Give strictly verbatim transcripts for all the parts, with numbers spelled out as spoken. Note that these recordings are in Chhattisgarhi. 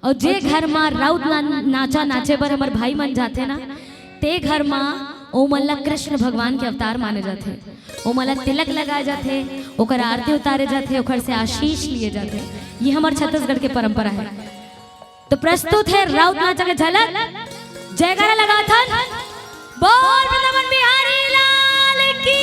अउ जे घर म राउत ना-, नाचा नाचे बर हमर भाई मन जाथे ना, ते घर म ओमन ला कृष्ण भगवान के अवतार माने जाथे। ओमन ला तिलक लगाए जाथे, ओकर आरती उतारे जाथे, ओकर से आशीष लिए जाथे। ये हमर छत्तीसगढ़ के परंपरा है। तो प्रस्तुत है राउत नाचा के झलक। जयकारा लगाथन, बोल वृंदावन बिहारी लाल की।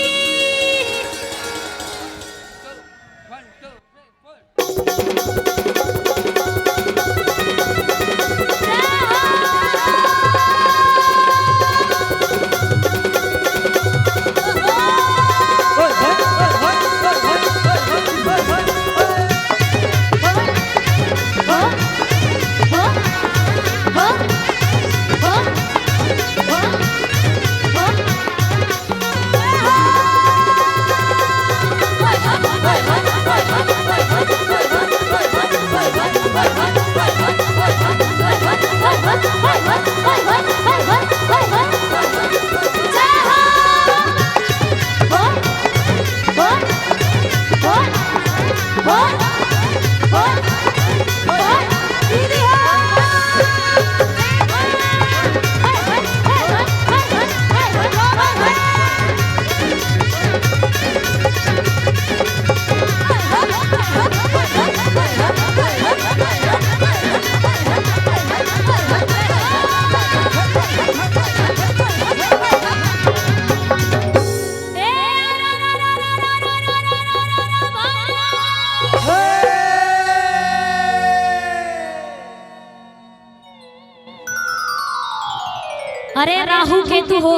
अरे राहु केतु हो,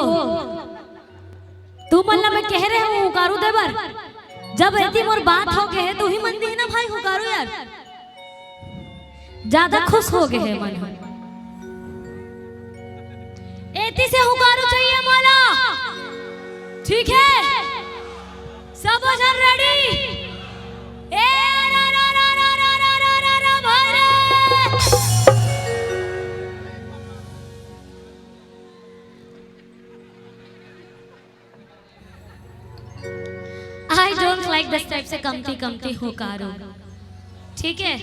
तुमन ला मैं कहे रहेंव हुंकारू दे बर। जब एती मोर बात हो गे हे, त उही मन दिही ना भाई हुंकारू यार। ज्यादा खुश हो गे हे मन। एती से हुंकारू चाहिए मोला। ठीक है, सब झन ready? ए रा रा रा रा रा रा रा रा रा भाई रे। I don't like this type से कमती कमती हुंकारू। ठीक है,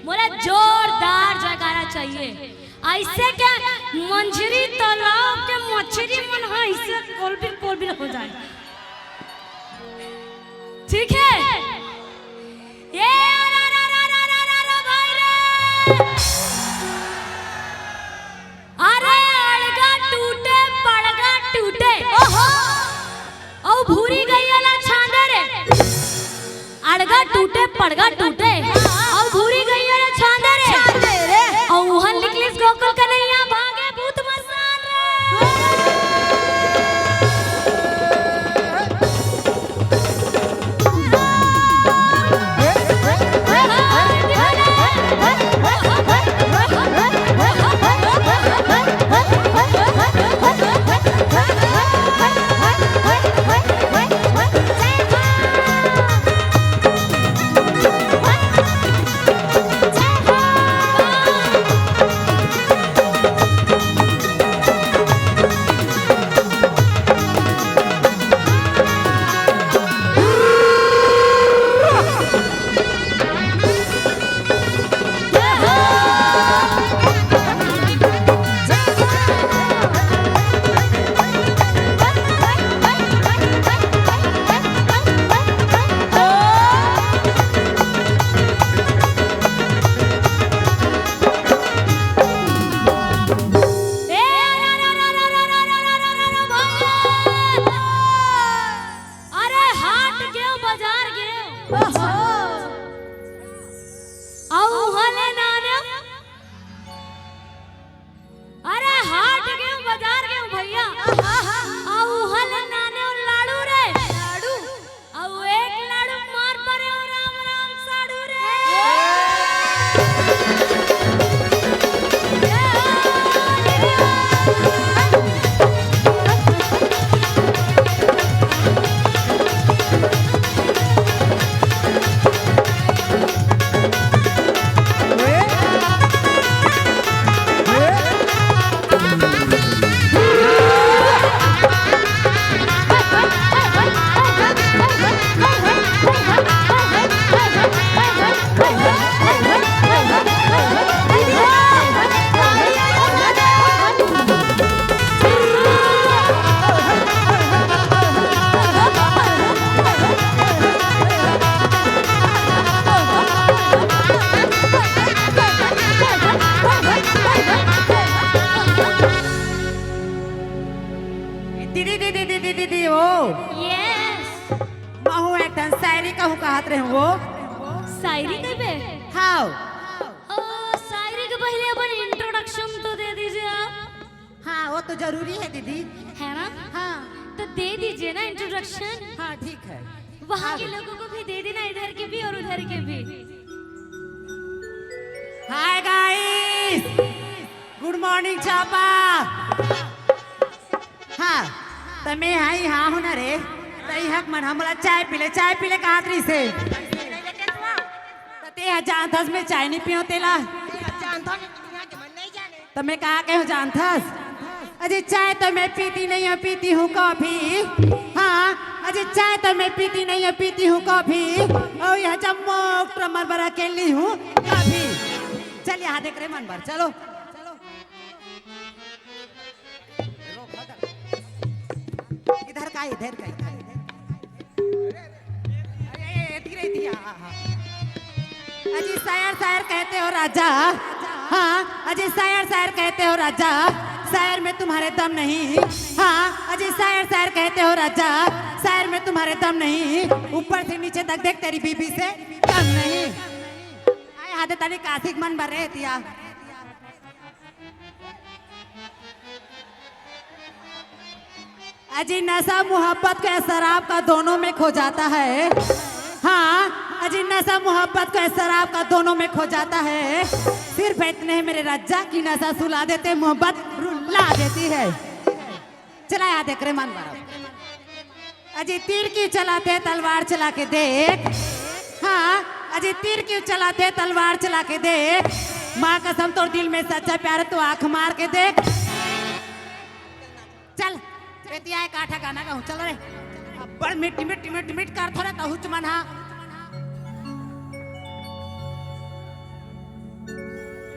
मोला जोरदार जयकारा चाहिए। ऐसे के मंझरी तालाब के मछरी मन ह ऐसे कोलबिल कोलबिल हो जाए। ठीक है, ये रा रा रा रा रा रा भाई रे। अरे अड़गा टूटे पड़गा टूटे, ओहो। अउ भूरी गइया ला छांदे रे। अड़गा टूटे पड़गा टूटे, अउ भूरी गइया ला छांदे रे। छांदे रे। अउ उहन निकलिस गोकुल कन्हैया भागे भूत मसान रे। कहूँ कहत रहे वो। शायरी कहिबे? हाँ। ओ, शायरी के पहले अपन इंट्रोडक्शन तो दे दीजिए आप। हाँ, वो तो जरूरी है दीदी। है ना? हाँ। तो दे दीजिए ना इंट्रोडक्शन। हाँ, ठीक है। वहाँ के लोगों को भी दे देना, इधर के भी और उधर के भी। हाय गाइस, गुड मॉर्निंग चापा। हाँ, त मैं हाँ ही हाँ हूँ ना रे। तई हक मन हमला चाय पीले, चाय पीले कहत रही से। त ते ह जानथस मैं चाय नहीं पियो तेला। त मैं कहा के हूँ जानथस? अजी चाय तो मैं पीती नहीं हूँ, पीती हूँ कॉफी। हाँ, अजी चाय तो मैं पीती नहीं हूँ, पीती हूँ कॉफी। और यह जम्मो ट्रमर बरा अकेली हूँ कॉफी। चल यहाँ देख रे मन भर, चलो। इधर का, इधर का, इधर। अरे, ये, ये, धीरे, धीरे, हाँ, हाँ। अजी शायर, शायर कहते हो राजा। हाँ, अजी शायर, शायर कहते हो राजा। शायर में तुम्हारे दम नहीं। हाँ, अजी शायर, शायर कहते हो राजा। शायर में तुम्हारे दम नहीं। ऊपर से नीचे तक देख, तेरी बीबी से कम नहीं। आए हाथे ताली कासिक मन भरे दिया। अजी नशा मोहब्बत का शराब का दोनों में खो जाता है। हाँ, अजी नशा मोहब्बत का शराब का दोनों में खो जाता है। सिर्फ इतने है मेरे रज्जा की नशा सुला देते, मोहब्बत रुला देती है। चला यहाँ देख रे मन मारो। अजी तीर क्यों चलाते, तलवार चला के देख। हाँ, अजी तीर क्यों चलाते, तलवार चला के देख। माँ कसम तोर दिल में सच्चा प्यार है, तो आँख मार के देख। चल, बेटिया एक आठा गाना गाऊं, चल रे। अब्बड़ मिट, मिट, मिट, मिट कर थोड़ा तहुच मन हा।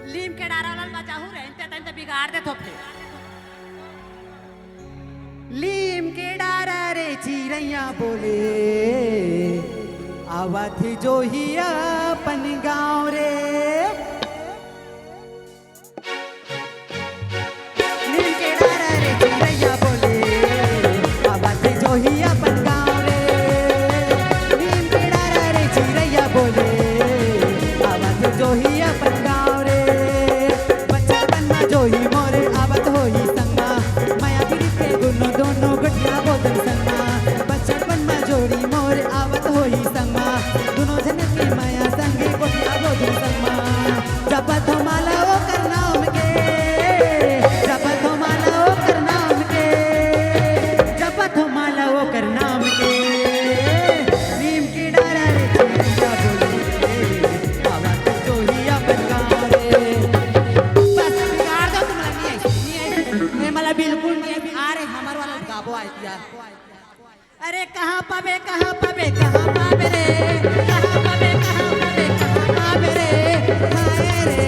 लीम के डारा वाला बजाहू रे, इनते तन ते बिगाड़ दे थोपे। लीम के डारा रे चिरैया बोले, आवत ही जो ही अपन गाँव रे। नीम के डारा रे चिरैया बोले, आवत जो ही अपन गाँव रे। नीम के डारा रे चिरैया बोले, आवत जो ही अपन गाँव रे। बचपन मा जो ही मोरे आवत होही संगमा, मया पीरित के गुनो दोनों गोठिया बोदन संगमा। बचपन मा जोड़ी मोरे आवत होही संगमा, दुनो झन के मया संगे गोठिया बोदन संगमा। जपत हो माला ओकर नाम के, जपत हो माला ओकर नाम के, जपत हो माला ओकर नाम के। नीम के डारा रे चिरैया बोले, आवत जो ही अपन गाँव रे। बस, बिगाड़ दो तुम लोग, नहीं ऐसे, नहीं ऐसे। ये मला बिल्कुल नहीं ऐसे। आ रे, हमारे वाला गाबो आइडिया। अरे कहाँ पाबे, कहाँ पाबे, कहाँ पाबे रे, कहाँ पाबे, कहाँ पाबे, कहाँ पाबे रे, हाय रे।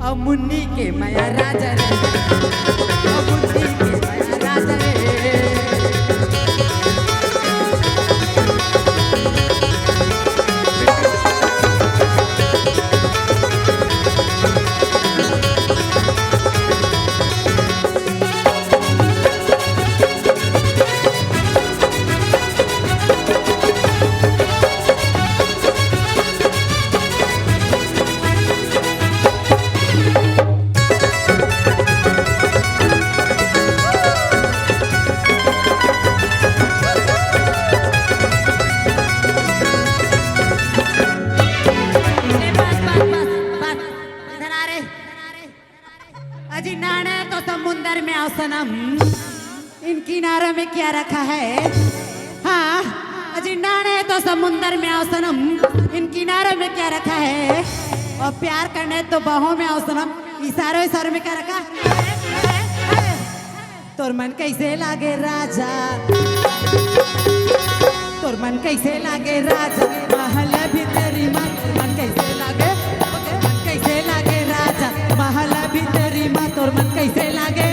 अब मुन्नी के मया राजा रे, अब मुन्नी के मया राजा रे। अरे बस, बस, बस, बस। इधर आ रे। अजी नाणे तो समुंदर में आओ सनम, इन किनारों में क्या रखा है? हाँ, अजी नाणे तो समुंदर में आओ सनम, इन किनारों में क्या रखा है? और प्यार करने तो बाहों में आओ सनम, इशारों इशारों में क्या रखा है? तोर मन कैसे लागे राजा, तोर मन कैसे लागे राजा, महल भीतरी मा तोर मन कैसे लागे, मन कैसे लागे राजा, महल भीतरी मा तोर मन कैसे लागे।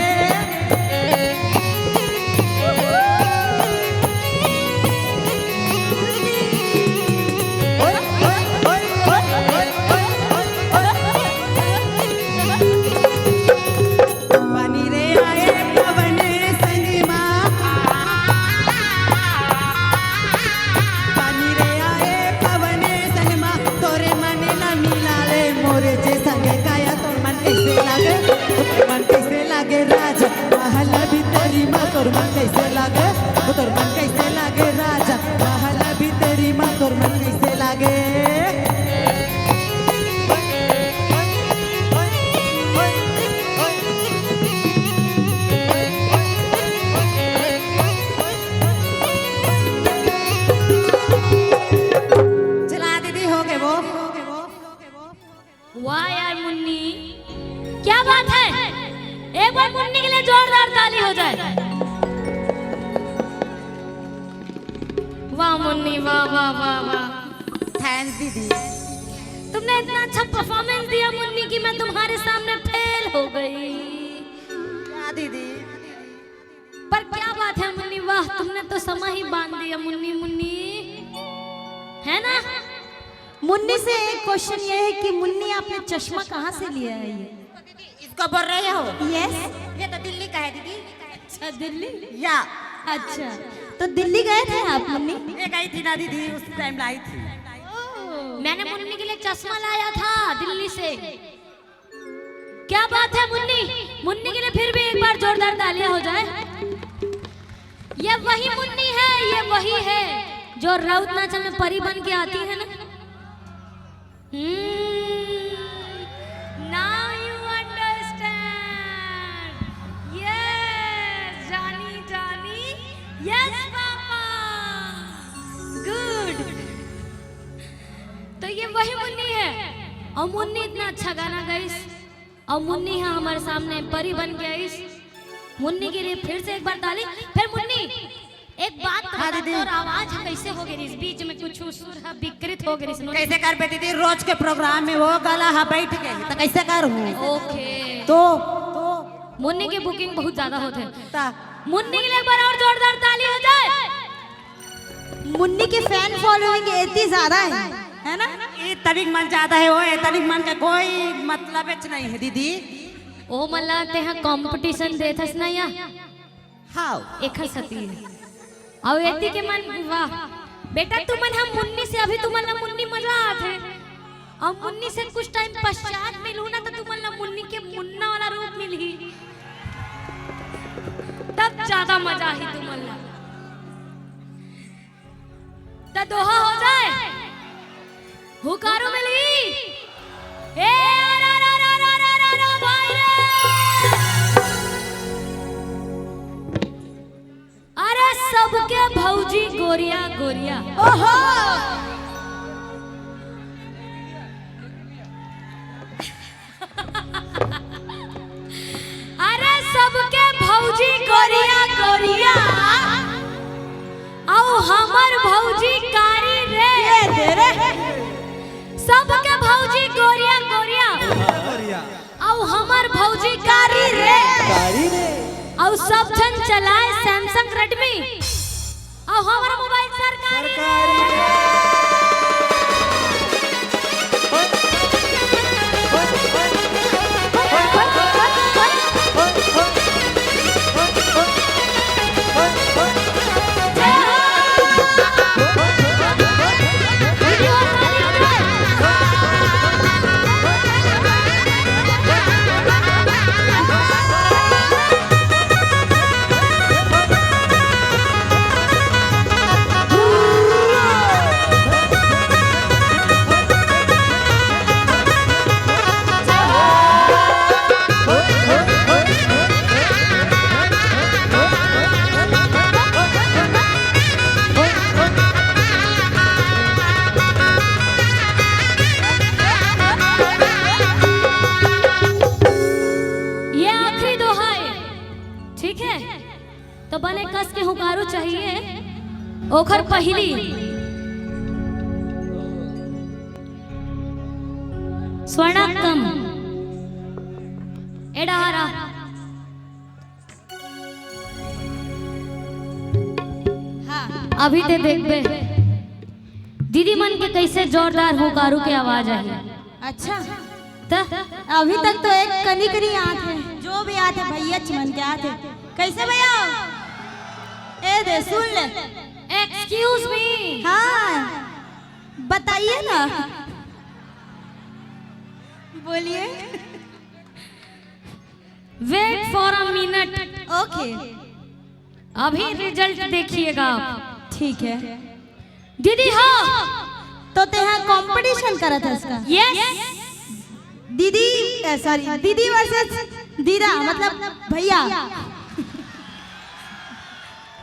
पानी रे आए पवन संग मा। वाह यार मुन्नी, क्या बात है। एक बार मुन्नी के लिए जोरदार ताली हो जाए। वाह मुन्नी, वाह, वाह, वाह, वाह। थैंक्स दीदी। तुमने इतना अच्छा परफॉर्मेंस दिया मुन्नी कि मैं तुम्हारे सामने फेल हो गई। क्या दीदी? पर क्या बात है मुन्नी, वाह, तुमने तो समा ही बांध दिया मुन्नी, मुन्नी, है ना? मुन्नी से एक क्वेश्चन ये है कि मुन्नी, आपने चश्मा कहाँ से लिया है ये? इसको बोल रहे हो? यस। ये तो दिल्ली का है दीदी। अच्छा, दिल्ली। या अच्छा, तो दिल्ली गए थे आप मुन्नी? ये गई थी ना दीदी, उस टाइम लाई थी। मैंने मुन्नी के लिए चश्मा लाया था दिल्ली से। क्या बात है मुन्नी, मुन्नी के लिए फिर भी एक बार जोरदार तालियां हो जाए। ये वही मुन्नी है, ये वही है जो राउत नाचा में परी बन के आती है ना। Now you understand. Yes, Johny, Johny. Yes, papa. Good. तो ये वही मुन्नी है। और मुन्नी इतना अच्छा गाना गाइस। और मुन्नी है हमारे सामने परी बन के आइस। मुन्नी के लिए फिर से एक बार ताली। फिर मुन्नी, एक बात तो हाँ, बता, दीदी। तोर आवाज कैसे हो गई इस बीच में, कुछ सुर है विकृत हो गई इस नोट। कैसे कर बेटी थी, रोज के प्रोग्राम में वो गला हा बैठ गई तो कैसे कर हूँ? ओके। तो मुन्नी की बुकिंग बहुत ज्यादा होते हैं। ता- मुन्नी के लिए एक बार और जोरदार ताली हो जाए। मुन्नी की फैन फॉलोइंग इतनी ज्यादा है, है ना? ये तनिक मन ज्यादा है वो, ये तनिक मन का कोई मतलब नहीं है दीदी। ओ मला ते हा कंपटीशन देथस ना या हाँ। एखर सती। अउ एती के मन, वाह बेटा, तुमन हम मुन्नी से, अभी तुमन ला मुन्नी मजा आथे। अब मुन्नी से कुछ टाइम पश्चात मिलू ना, तो तुमन ला मुन्नी के मुन्ना वाला रूप मिलही, तब ज्यादा मजा आही तुमन ला। त दोहा हो जाए, हुकारो मिलही। ए, अरे, अरे, अरे, भाई रे। अरे सबके भौजी गोरिया गोरिया। ओहो। अरे सबके भौजी गोरिया गोरिया, अउ हमर भौजी कारी रे। ये दे रे। सबके भौजी गोरिया गोरिया, अउ हमर भौजी कारी रे। अउ सब झन चलाए सैमसंग रेडमी, अउ हमर मोबाइल सरकारी रे। ये आखिरी दोहा है, ठीक है? तो बने कस के हुकारो चाहिए। ओखर पहिली स्वर्णाकम एडारा। हाँ, अभी ते देखबे दीदी मन के कैसे जोरदार हुकारू के आवाज आही। अच्छा, त अभी तक तो एक कनी कनी आत है, जो भी आत है भैया मन के आत है। कैसे भैया? ए दे सुन ले। Excuse me. हाँ, बताइए ना। बोलिए। Wait for a minute. Okay, अभी रिजल्ट देखिएगा आप। ठीक है। दीदी हो। तो तेहा कंपटीशन करत हस का? यस। दीदी, सॉरी, दीदी वर्सेस दीदा, मतलब भैया।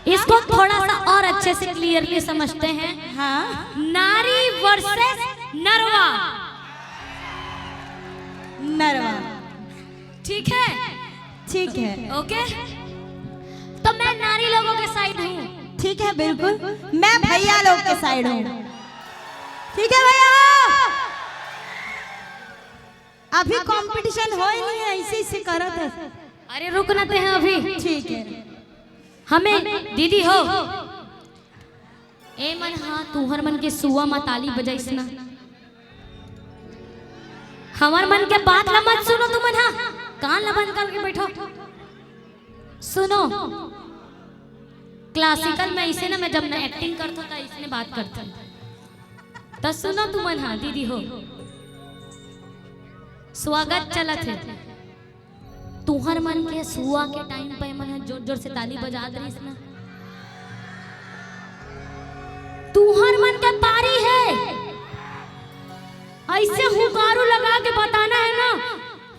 इसको थोड़ा सा और अच्छे से क्लियरली समझते हैं। हाँ। नारी वर्सेस नरवा। नरवा। ठीक है। ठीक है। ओके, तो मैं नारी लोगों के साइड हूँ। ठीक है, बिल्कुल। मैं भैया लोग के साइड हूँ। ठीक है भैया, अभी कंपटीशन होय नहीं है, ऐसे ऐसे करत है। अरे रुक ना ते हैं अभी। ठीक है। हमें दीदी हो, ए मन, हाँ, तुहर मन के सुआ म ताली बजाइस ना। हमर मन के बात ला मत सुनो तुमन, हाँ, कान ला बंद करके बैठो। सुनो, क्लासिकल में ऐसे ना, मैं जब ना एक्टिंग करथो त ऐसने बात करथो। त सुनो तुमन, हाँ, दीदी हो, स्वागत चलत है। तुहर मन के सुआ के टाइम पे मन ह जोर जोर से ताली बजात रहिस ना। तुहर मन के पारी है, ऐसे हुकारू लगा के बताना है ना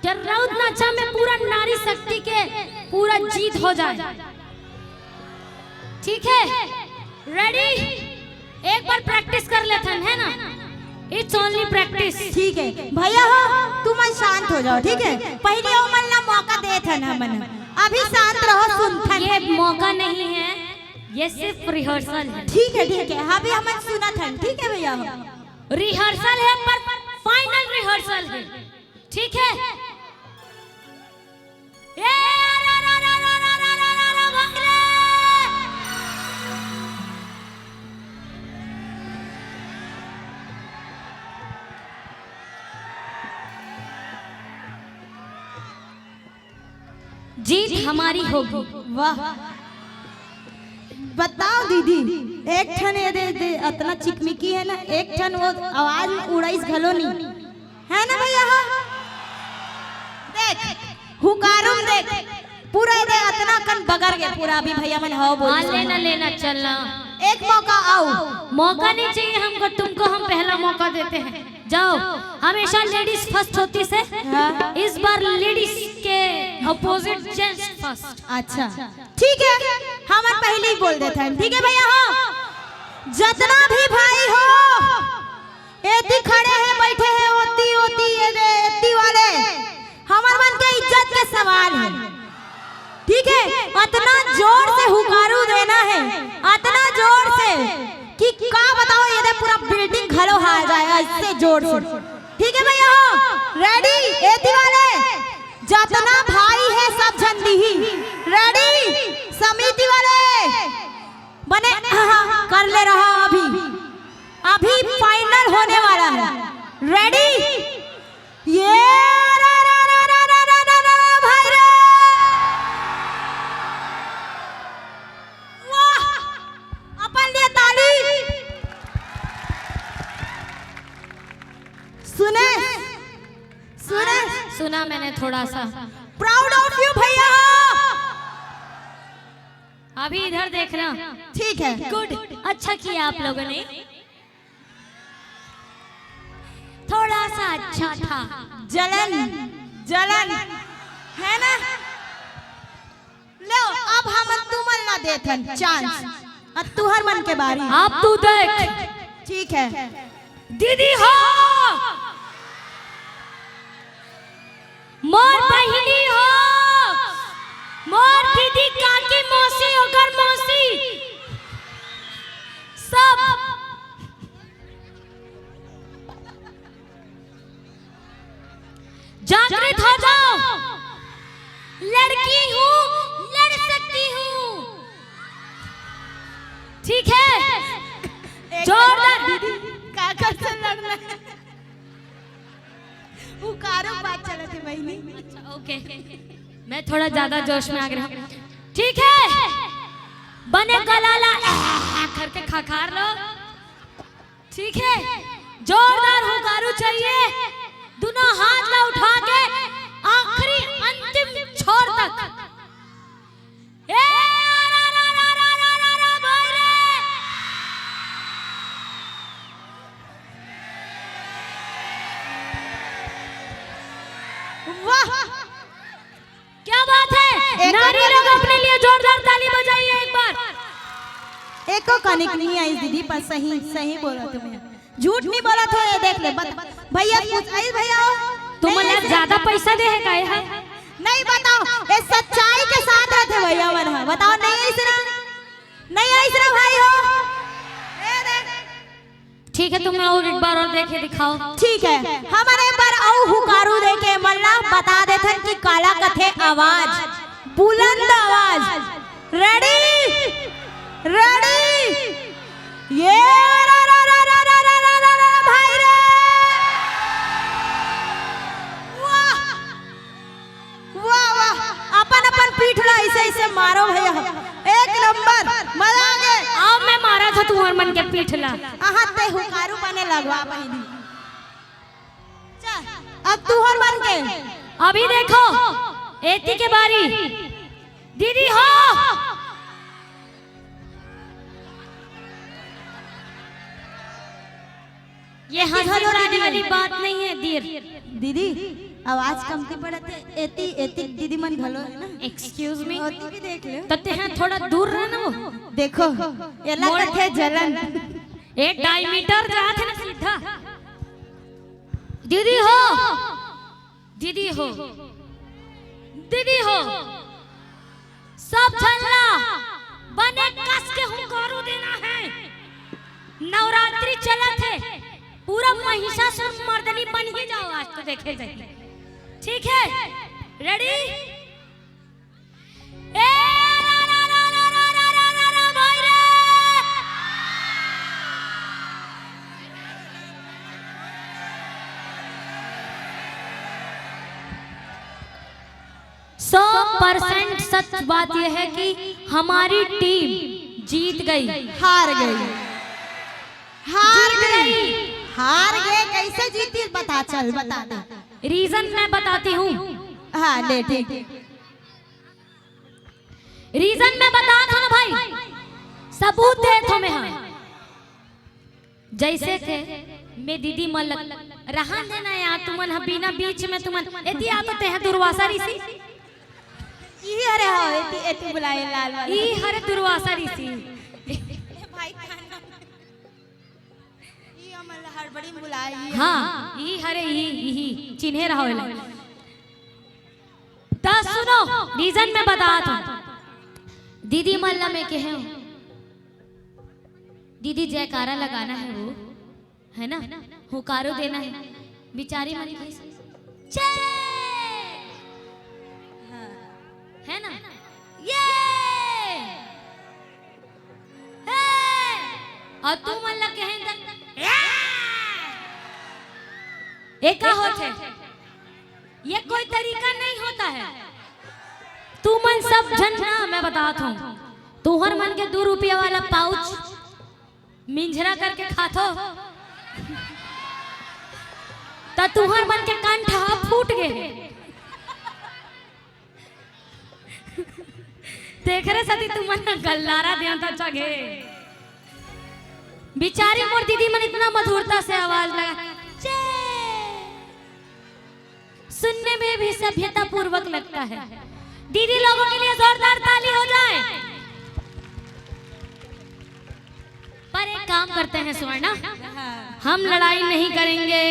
कि रौद नाचा में पूरा नारी शक्ति के पूरा जीत हो जाए। ठीक है, रेडी? एक बार प्रैक्टिस कर लेथन, है ना? It's only practice। ठीक है भैया हो, तुमन शांत हो जाओ, ठीक है? पहले ओमन ला मौका देथन हमन, अभी शांत रहो, सुनथन। ये मौका नहीं है, ये सिर्फ रिहर्सल है। ठीक है, ठीक है, अभी हमन सुनत हन, ठीक है भैया हो? रिहर्सल है, पर फाइनल रिहर्सल है, ठीक है? ए, अरे, अरे, भाई रे! जीत हमारी होगी। वाह, बताओ दीदी, एक ठन ये दे, दे, अतना चिकमिकी है ना, एक ठन वो आवाज में उड़ाइस घलो नहीं, है ना भैया? हाँ, देख, हुकारुम देख, पूरा ये दे अतना कन बगर गए पूरा। अभी भैया मन हव बोल हाँ, लेना, लेना, चलना। एक मौका आओ। मौका नहीं चाहिए हमको, तुमको हम पहला मौका देते हैं। जाओ, हमेशा लेडीज फर्स्ट होती से, हाँ। इस बार लेडीज के अपोजिट जेंट्स फर्स्ट। अच्छा, ठीक है, हमन पहले ही बोल देते हैं, ठीक है भैया? हाँ, जितना भी भाई हो, एती खड़े हैं, बैठे हैं, ओती, ओती, ये दे, एती वाले, हमर मन के इज्जत के सवाल है, ठीक है? अतना जोर से हुकारू देना है, अतना जोर से कि का बताओ, ये दे पूरा बिल्डिंग घलो हार जाए, ऐसे जोर से। ठीक है भैया, रेडी? एती वाले, जतना भाई है सब झन दीही। रेडी? समिति वाले बने, हाँ, हाँ, कर ले रहा अभी, अभी फाइनल होने वाला है। रेडी? ये रा, रा, रा, भाई रे! वाह! अपन लिए ताली। सुने, सुने। सुना मैंने थोड़ा सा। Proud of you भैया। अभी इधर देखना। ठीक है। गुड, अच्छा किया आप लोगों ने। थोड़ा सा अच्छा था। जलन, जलन, है ना? लो, अब हम तुमन ला देथन चांस। अब तुहर मन के बारी। अब तू देख। ठीक है। दीदी हो, मोर बहिनी हो, मोर दीदी, काकी, मौसी, ओकर मौसी, सब जागृत हो जाओ। लड़की हूँ, लड़ सकती हूँ। ठीक है, एक जोरदार। दीदी, काकर से लड़ना है? हुकारो बात चलत है बहिनी। अच्छा, ओके, मैं थोड़ा ज्यादा जोश में आ गया। ठीक है, बने गला ला करके खखार लो। ठीक है, जोरदार हुकारू चाहिए। दोनों हाथ ला उठा के आखिरी अंतिम छोर तक। ए, रा, रा, रा, बोले। वाह, क्या बात है? एक नारी लोग अपने लिए जोरदार ताली बजाइए एक बार। एको कनिक नहीं आई दीदी, पर सही, सही बोला तुमने, झूठ नहीं बोला था। ये देख ले, बत-, भैया पूछ, आई भैया हो? तुम नहीं, लोग ऐसे ज्यादा ज्यादा पैसा दे हे का ये ह? नहीं, बताओ, ये सच्चाई के साथ रहिथे भैया मन ह। बताओ, नहीं अइस ना? नहीं अइस ना भाई हो? ए देख। ठीक है, तुम और एक बार और देके दिखाओ। ठीक है, हमन एक बार अउ हुकारू देके मन ला बता देथन कि काला कथे आवाज, बुलंद आवाज। Ready? Ready? ये रा रा रा रा रा रा रा रा रा भाई रे। वाह, वाह, वाह। अपन अपन पीठ ला अइसे अइसे मारो भैया। एक नंबर, मजा आ गे। आओ, मैं मारत हँव तुँहर मन के पीठ ला। आहा, ते हुकारू बने लगवा पहिली। चल, अब तुँहर मन के। अभी देखो, एती के बारी। दीदी हो। ये हँसी उड़ाने वाली बात नहीं है, दीर। दीदी, आवाज कमती पड़त हे, एती, एती दीदी मन घलो हे ना। Excuse me। ओती भी देख ले। त तेहा थोड़ा दूर रह ना वो। देखो, एला कथे जलन। ए diameter जात हे ना सीधा। दीदी हो, दीदी हो, दीदी हो, सब झन ला बने कस के हुंकारू देना है। नवरात्रि चलत हे, पूरा महिषासुर मर्दनी बन ही जाओ आज तो, देखे जाए। ठीक है, ready? ए, रा, रा, रा, भाई रे। सौ percent सच बात यह है कि हमारी टीम जीत गई। हार गई। हार जीत गई। गई। हार गए, कैसे जीती? बता, चल, बता दे। Reason मैं बताती हूँ। हाँ, ले, ठीक। Reason मैं बतात हँव ना भाई, सबूत देत हँव मैं हा। जैसे के मैं दीदी मन ल-, रहन देना यार, तुमन ह बिना बीच में तुमन, एती आ तो तेहा दुर्वासा ऋषि। इही हरे हो, एती, एती बुलाए लाल वाला। इही हरे दुर्वासा ऋषि। ए भाई, खाना। ई हमन ला हड़बड़ी में बुलाए, ई हाँ, ई हरे, ई, ई, चिन्हे रहो एला। त सुनो, reason मैं बतात हँव। दीदी मन ला मैं कहे हँव, दीदी जयकारा लगाना है वो, है ना? हुंकारो देना है। बिचारी मन के जय! हाँ। है ना? ये! हे! अउ तुमन ला कहेन त, या! ए का होथे? ये कोई तरीका नहीं होता है। तुमन सब झन ना, मैं बतात हँव, तुँहर मन के दू रुपया वाला pouch मिंझरा करके खाथो, त तुँहर मन के कंठ ह फूट गे हे। तेखरे सेती तुमन ह गल्लारा देवता चघे। बिचारी मोर दीदी मन इतना मधुरता से आवाज लगा, चे। सुनने में भी सभ्यता पूर्वक लगता है। दीदी लोगों के लिए जोरदार ताली हो जाए। पर एक काम करते हैं स्वर्णा, हाँ। हम लड़ाई नहीं करेंगे,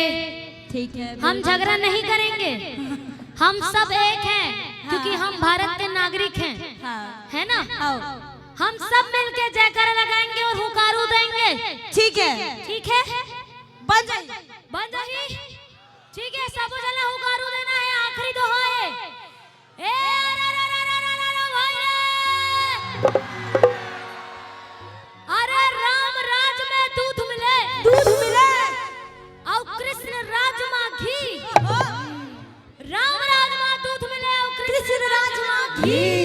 ठीक है, हम बिल्कुल। झगड़ा नहीं करेंगे, हम सब एक हैं, क्योंकि हाँ। हम भारत के नागरिक हैं, हाँ। है ना? आओ। हम सब मिलके जयकारा लगाएंगे और हुंकारू देंगे। ठीक है। ठीक है? बन जाही। बन जाही। ठीक है, सबो झन ला हुंकारू देना है, आखिरी दोहा है। ए, अरे, अरे, भाई रे। अरे, राम राज में दूध मिले। दूध मिले। अउ कृष्ण राज मा घी। ओहो। राम राज मा दूध मिले अउ कृष्ण राज मा घी।